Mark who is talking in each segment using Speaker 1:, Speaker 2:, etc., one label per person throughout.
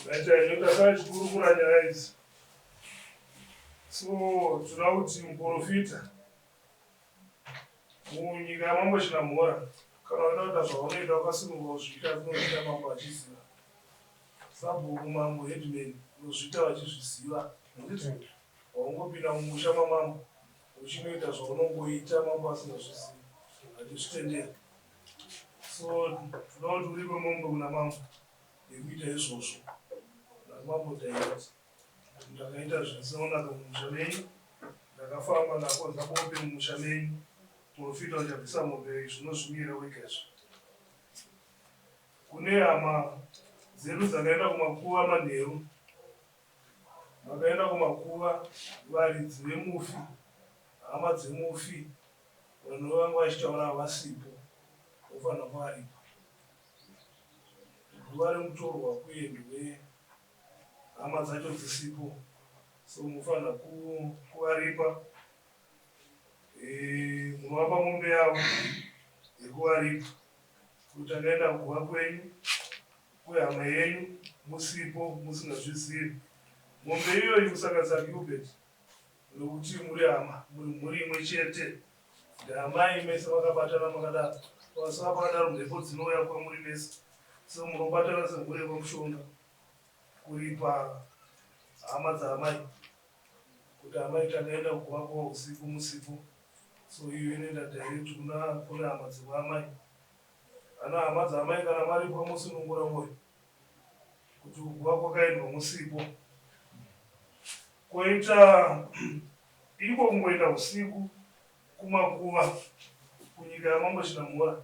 Speaker 1: Vaita chikurukura nyaya idzi. So tinoda kuti muprofita munyika yamambo Chinamhora kana uida kuita zvaunoita wakasununguka kuzviita kunozviita mambo achiziva. Sabhuku mambo headman unozviita vachizviziva. Handiti waungopinda mumusha mamambo uchinoita zvaunongoita mambo asingazvizivi. Hatizvitenderi. So tinoda kuti uripe mombe kuna mambo yekuita izvozvo. Namambo direct. Ndakaita zvisina kunaka mumusha menyu. Ndakafamba ndakonza bope mumusha menyu. Profita uchabvisa mombe zvinozvimira wega izvo. Kune hama dzedu dzakaenda kumakuva manheru. Vakaenda kumakuva varidzi vemufi, hama dzemufi vanhu vanga vachitaura havasipo vofanira kuvaripa. Guva remutorwa kuendwe hama dzacho dzisipo so munofanira kuvaripa eh, munovapa mombe yavo yekuvaripa kuti takaenda kuguva kwenyu kwehama yenyu musipo musingazvizivi mombe iyoyi kusanganisa Gilbert nokuti muri hama muri mhuri imwe chete ndaamai mese vakabatana makadaro pasava pakadaro mhepo dzinouya kwamuri mese so munobatana semhuri yekwamushonga kuripa hama dzaamai kuti amai takaenda kuguva kwa usiku musipo so iyo inoenda direct kuna kune hama dzekwaamai ana hama dzaamai kana maripwa mosunungura mwoyo kuti kuguva kwakaendwa musipo koita iko kungoenda usiku kumakuva kunyika yamambo Chinamhora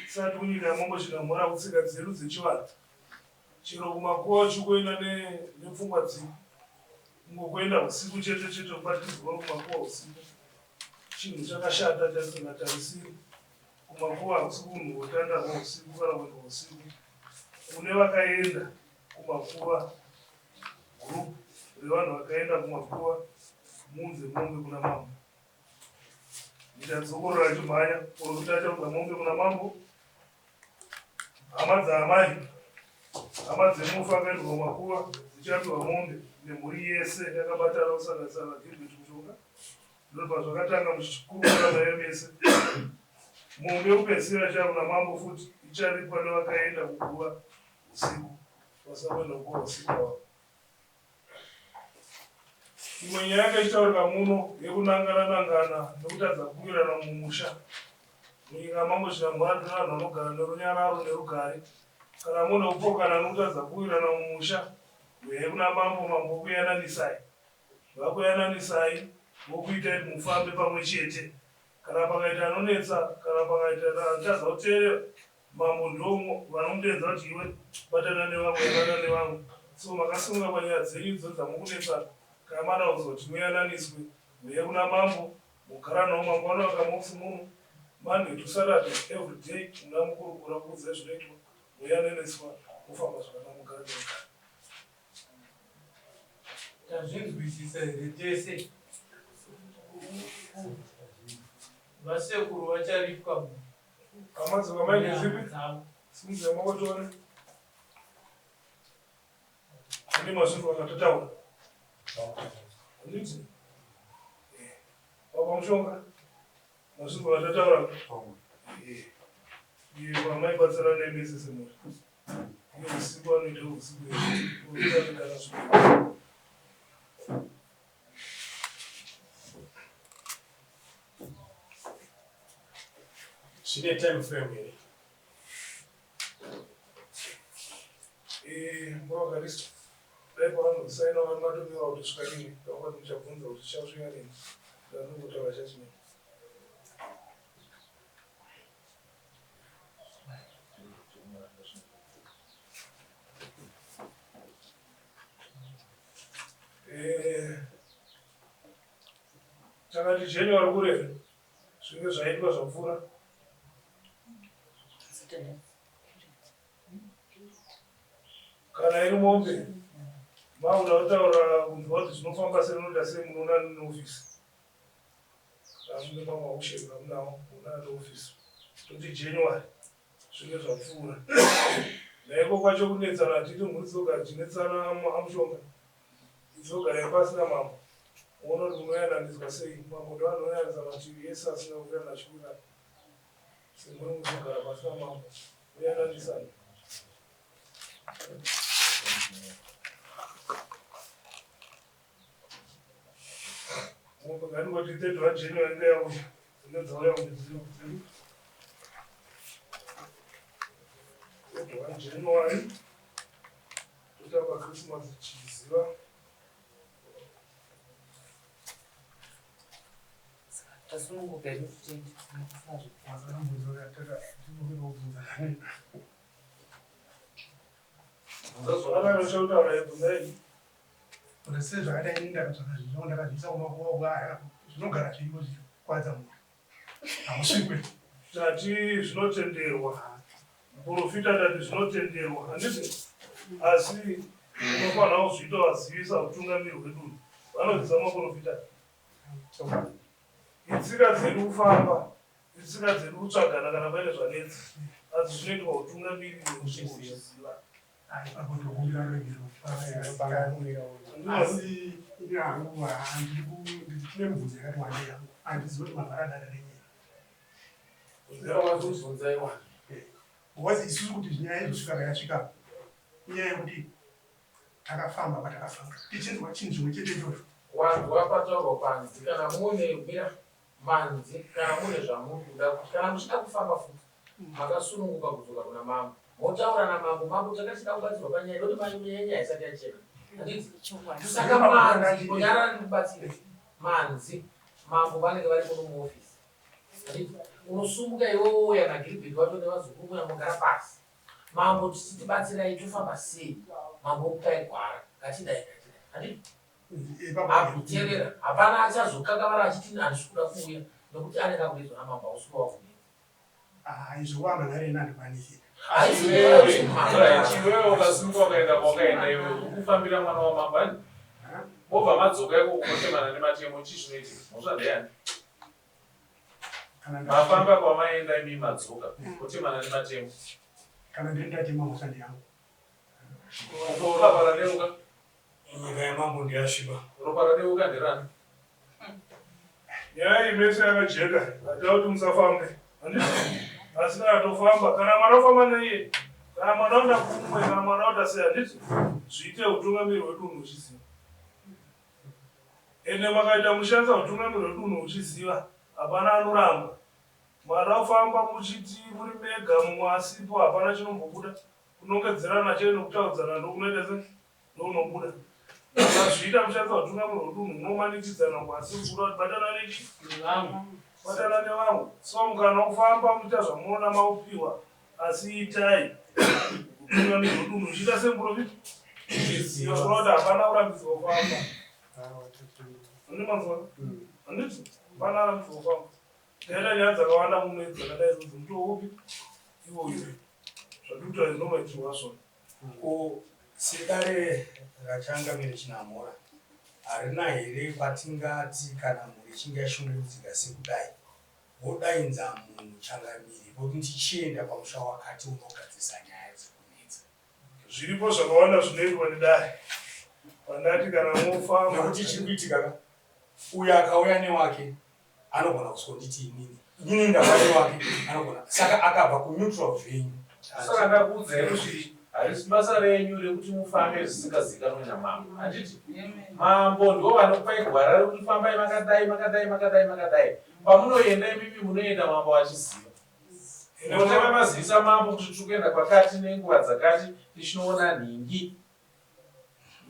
Speaker 1: sati kunyika yamambo Chinamhora kutsika dzedu dzechivanhu chero kumakuva uchingoenda nepfungwa dziko kungokuenda usiku chete chete kubatidzwa kumakuva usiku chinhu chakashata chatisingatarisiri kumakuva hakusi kunhu wotandarwa usiku kana kuendwa usiku kune vakaenda kumakuva group revanhu vakaenda kumakuva muunze mombe kuna mambo ndichadzokorora chimhanya profita achaunza mombe kuna mambo hama dzaamai hama dzemufi akaendwa kumakuva dzichapiwa mombe nemhuri yese yakabatana kusanganisa naGilbert Mushonga ndobva zvakatanga muchikurukura nayo mese mombe yekupedzisira ichava kuna mambo futi icharipwa nevakaenda kuguva usiku vasina kuenda kuguva usiku ava Imwe nyaya yanga ichitaurika muno yekunangana nangana nekutadza kuwirirana mumusha. Munyika mambo Chinamhora tine vanhu vanogara nerunyararo nerugare. Kana mune kupokana nekutadza kuwirirana mumusha, huyai kuna mambo, mambo okuyananisai. Vakuyananisai vokuitai kuti mufambe pamwe chete. Kana pakaita anonetsa, kana pakaita anotadza kuteerera, Mambo ndomo vanomudeedza kuti iwe batana nevamwe batana nevamwe so makasunga panyaya dzenyu idzo dzamukunetsana kana mada kuzoti muyananiswe muye kuna mambo mogara navo mambo vanovaka maofisi muno Monday to Saturday every day muna mukurukura kuudzai zvinoitwa moyananiswa mofamba zvakanaka mugara nerugare.
Speaker 2: Tazvinzwisisa here tese? Vasekuru vacharipwa
Speaker 1: Hama dzavamai ndedzipi? Simudza maoko tione. Ane mazvinhu akatataura. Handiti? Eh. Baba Mushonga. Mazvinhu akatataura. Eh. Iye vamai batsira nemese semhuri. Iye usiku anoita usiku. Unoita kana zvinhu.
Speaker 3: Zvine time frame here?
Speaker 1: Eh, mura Karisto. Dai pavanosaina vanhu matonyora kuti svika rini, ndakati muchabvunza kuti tichasvika rini. Ndanongotaura judgment. Eh, takati January kure zvinge zvaitwa zvapfuura. Kana iri mombe makuda kutaura kunzwa kuti zvinofamba sei munoita sei munoona neofisi amunge pamaushe kamunawo munoona neofisi toti January zvinge zvapfuura. Naiko kwacho kunetsana hatiti mhuri dzogara dzichinetsana amushonga. Idzogarai pasi namambo muone kuti munoyananiswa sei. Mambo ndoanoyananisa mativi ese asina kuwirirana achiwirirana. Semhuri muzogara pasi namambo moyananisana. Mombe ngatingoti 31 January inge yauya. Dzinenge dzauya mombe dziri dzedu. 31 January totamba Christmas tichiziva.
Speaker 4: Tasununguka here kuti tiende tisina
Speaker 1: zvekutaura.
Speaker 5: Sei zvakadai ini ndakatsvaka zvinhu zvangu ndakazviisa kumakuva aya zvinogara zviriko zvichikwadza munhu hausvikwe.
Speaker 1: Tati zvinotenderwa muprofita, tati zvinotenderwa handiti, asi unofanira kuzviita wazivisa utungamiri hwedunhu. Vanoziva maprofita. Itsika dzedu kufamba, itsika dzedu kutsvagana kana paine zvanetsa, asi zvinoitwa utungamiriri uchiziva.
Speaker 5: Asi ini hangu handiri ndine mibvunzo yakati wandei hangu handizivi kuti mavhara dare renyaya because isusu kuti nyaya izosvika payasvika inyaya yekuti takafamba patakafamba tichinzwa chinhu chimwe chete ichocho.
Speaker 6: Wanzwa pataurwa kwanzi kana mune mira manzi kana mune zvamuri kuda kuti kana muchida kufamba futi makasununguka kudzoka kuna mambo motaura namambo. Mambo takachida kubatsirwa panyaya nekuti manyanya nyaya isati yachena, handiti? Saka manzi kunyarara ndikubatsire manzi mambo vanenge vari muno muofisi, handiti? Unosumuka iwe wouya naGilbert wacho nevazukuru muya mogara pasi. Mambo, tichitibatsirai, tofamba sei? Mambo okupai gwara, ngatidai, ngatidai, handiti? Akuteerera hapana achazokakavara achiti handisi kuda kuuya nekuti anenge akudaidzwa namambo. Hausiwa wakunetsa.
Speaker 5: Izvo wamhan'are ini handikwanisi.
Speaker 7: Iwewe ukasimuka ukaenda kwaukaenda iwe ukufambira mwana wamambo ani mobva madzoka iko kunotemana nematemo, chii chinoitika? Mhosva ndeyani?
Speaker 5: Kana
Speaker 7: mafamba kwamaenda imi madzoka kutemana nematemo.
Speaker 5: Kana ndiri ndatema mhosva ndeyangu.
Speaker 7: Ropa radeuka.
Speaker 3: Nyika yamambo ndeyasviba.
Speaker 7: Ropa radeuka nderani?
Speaker 1: Nyaya iyi mese yakajeka, hatina kuti musafambe, handiti? Asi kana tofamba, kana mwana ofamba naiye, kana mwana oda kumwe, kana mwana oda sei, handiti? Zviite utungamiri hwedunhu uchiziva. Ende makaita mushandisa utungamiri hwedunhu uchiziva, hapana anoramba. Mwana ofamba muchiti muri mega, mumwe asipo, hapana chinombobuda. Kunongedzerana chete nokutaudzana ndokunoita se ndokunobuda. Akazviita mushandisa utungamiri hwedunhu unomanikidzana kwasi kubuda kuti batana nechi batana nevamwe. So mukana kufamba muchiita zvamunoona maupiwa, asi itai utungamiri hwedunhu uchiita semuprofita uchiziva kuda kuti hapana kurambidzwa kufamba. Andimanzwa, handiti? Hapana arambidzwa kufamba. Taita nyaya dzakawanda muno idzi dzakadai idzodzo. Mutoo upi iwoyo zvatikutaura zvinomaitirwa zvona.
Speaker 3: Ko sedare raChangamire Chinamhora harina here kwatingati kana mhuri ichinge yashungurudzika sekudai vodainza munhu Changamire voti ndichienda pamusha wakati unogadzirisa nyaya dzikunetsa?
Speaker 1: Zviripo zvakawanda zvinoitwa nedare pandati kana mofamba.
Speaker 3: Nekuti chiri kuitika ka, uyo akauya newake anogona kuzonditi inini ndauya newake anogona, saka akabva kuneutral venue.
Speaker 7: Saka ndakuudzai kuti harisi basa renyu rekuti mufambe zvisingazikanwe namambo, handiti? Mambo ndo vanokupai gwara rekuti fambai makadai, makadai, makadai, makadai. Pamunoenda imimi munoenda mambo achiziva. Munotanga mazivisa mambo kuti tiri kuenda kwakati nenguva dzakati tichinoona nhingi.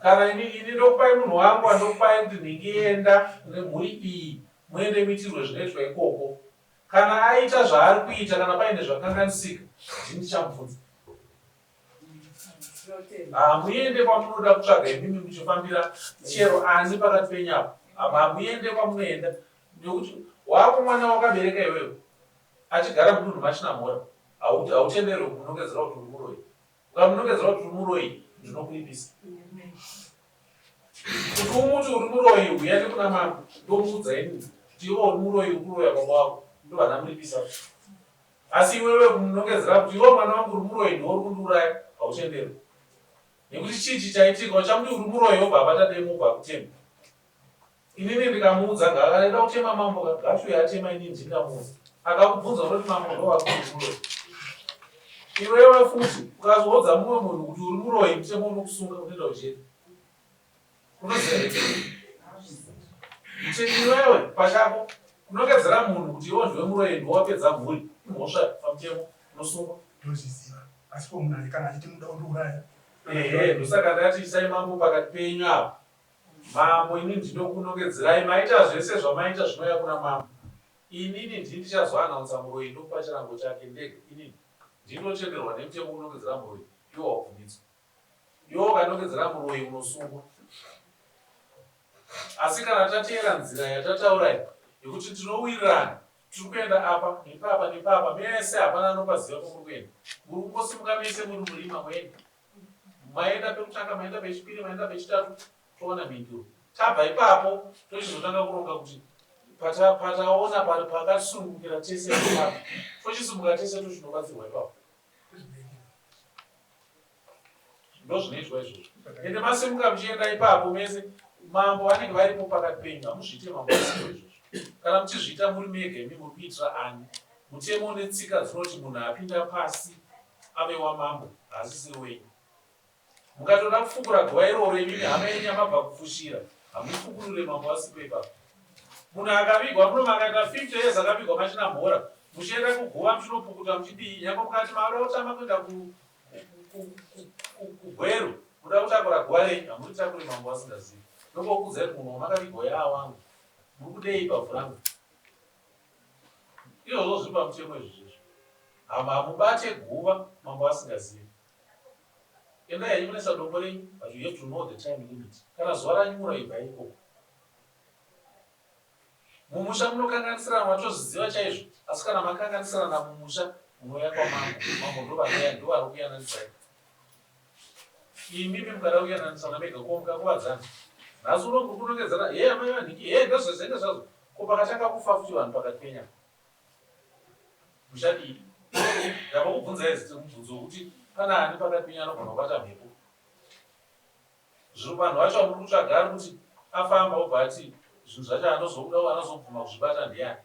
Speaker 7: Kana ini ndokupai munhu wangu andokupai kuti nhingi enda nemhuri iyi muende muitirwe zvinoitwa ikoko. Kana aita zvaari kuita, kana paine zvakanganisika, ndini ndichamubvunza. Hamuende kwamunoda kutsvaga imimi muchifambira chero ani pakati penyu apo. Hamuende kwamunoenda nekuti wako mwana wakabereka iwewe achigara mudunhu maChinamhora, hautenderwe kumunongedzera kuti uri muroyi. Ukamunongedzera kuti uri muroyi, ndinokuripisa. Kuti umuti uri muroyi, uya nekuna mambo ndomuudza ini kuti iwe uri muroyi, uri kuroya baba wako, ndobva ndamuripisa. Asi iwewe kumunongedzera kuti iwe mwana wangu uri muroyi ndiwe uri kundiuraya hautenderwi. Nekuti chii chichaitika uchamuti uri muroyi wobva abata demo obva akutema. Inini ndikamuudza ngaakaenda kutema mambo ka ngachiuye atema inini ndingamuudza. Akakubvunza unoti mambo ndo wakuti uri muroyi. Iwewe futi ukazoudza mumwe munhu kuti uri muroyi mutemo unokusunga unoenda kujeri. Unoziva here? Kuti iwewe pachako kunongedzera munhu kuti iwe ndiwe muroyi ndiwe wapedza mhuri imhosva pamutemo unosungwa.
Speaker 5: Ndozviziva asi ko munhu kana achiti muda kundiuraya.
Speaker 7: Ehe ndosaka ndati isai mambo pakati penyu apa. Mambo ini ndinokunongedzerai maita zvese zvamaita zvinouya kuna mambo. Inini ndini ndichazoanaunsa muroyi ndokupa chirango chake ndega inini ndinotenderwa nemutemo kunongedzera muroyi iwe wabvumidzwa. Iwe ukanongedzera muroyi unosungwa. Asi kana tateera nzira yatataura iyi yekuti tinowirirana tiri kuenda apa nepapa nepapa mese hapana anopaziva kwamuri kuenda. Muri kungosimuka mese muri murima moenda. Maenda pekutanga, maenda pechipiri, maenda pechitatu towana mhinduro. Tabva ipapo tochizotanga kuronga kuti pataona pakasunungukira tese ipapo tochisimuka tese tochinobatsirwa ipapo. Ndozvinoitwa izvozvo. Ende masimuka muchienda ipapo mese mambo vanenge varipo pakati penyu hamuzviite mambo asipo izvozvo. Kana muchizviita muri mega imi muri kuitira ani? Mutemo netsika dzinoti munhu apinda pasi ave wamambo haasisiri wenyu. Mukatoda kufukura guva iroro imimi hama yenyu yamabva kufushira hamufukurire mambo asipo ipapo. Munhu akavigwa muno makaita 50 years akavigwa machinamhora muchienda kuguva muchinopukuta muchidii nyangwe mukati mauda kutama kuenda kuGweru muda kutakura guva renyu hamuritakuri mambo asingazivi. Ndongokuudzai kuti munhu wamakavigwa yaa wangu muri kudei pavhu rangu. Izvozvo zviri pamutemo izvo zvezvo. Hamubate guva mambo asingazivi. Endai henyu munoisa dombo renyu but you have to know the time limit. Kana zuva ranyura ibvai ikoko. Mumusha munokanganisirana matozviziva chaizvo asi kana makanganisirana mumusha munouya kwamambo. Mambo ndovanouya ndovari kuyananisai. Imimi mukada kuyananisana mega ko mukakuvadzana. Nhasi uno muri kunongedzana hee amai vanhingi hee ndozvezenge zvazvo. Ko pakatanga kufa futi vanhu pakati penyama. Muchadii? Ndava kubvunzai zita mubvunzo wekuti pana ani pakati penyu anogona kubata mhepo? Zvino vanhu vacho vamuri kutsvaga ari kuti afamba obva ati zvinhu zvacho anozoda anozobvuma kuzvibata ndiani?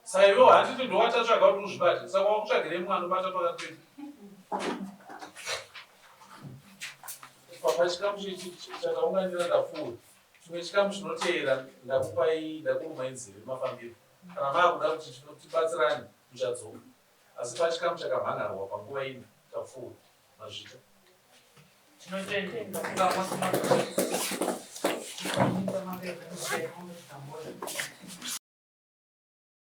Speaker 7: Saka iwewo handiti ndowatatsvaga kuti uzvibate saka wakutsvagirei mumwe anobata pakati pedu? Pachikamu chataunganira ndapfuura chimwe chikamu chinoteera ndakupai ndakurumai nzeve mafambiro. Kana maakuda kuti tibatsirane muchadzoka asi pachikamu chakamhan'arwa panguva ino tapfuura. Mazvita.
Speaker 4: Tinotenda.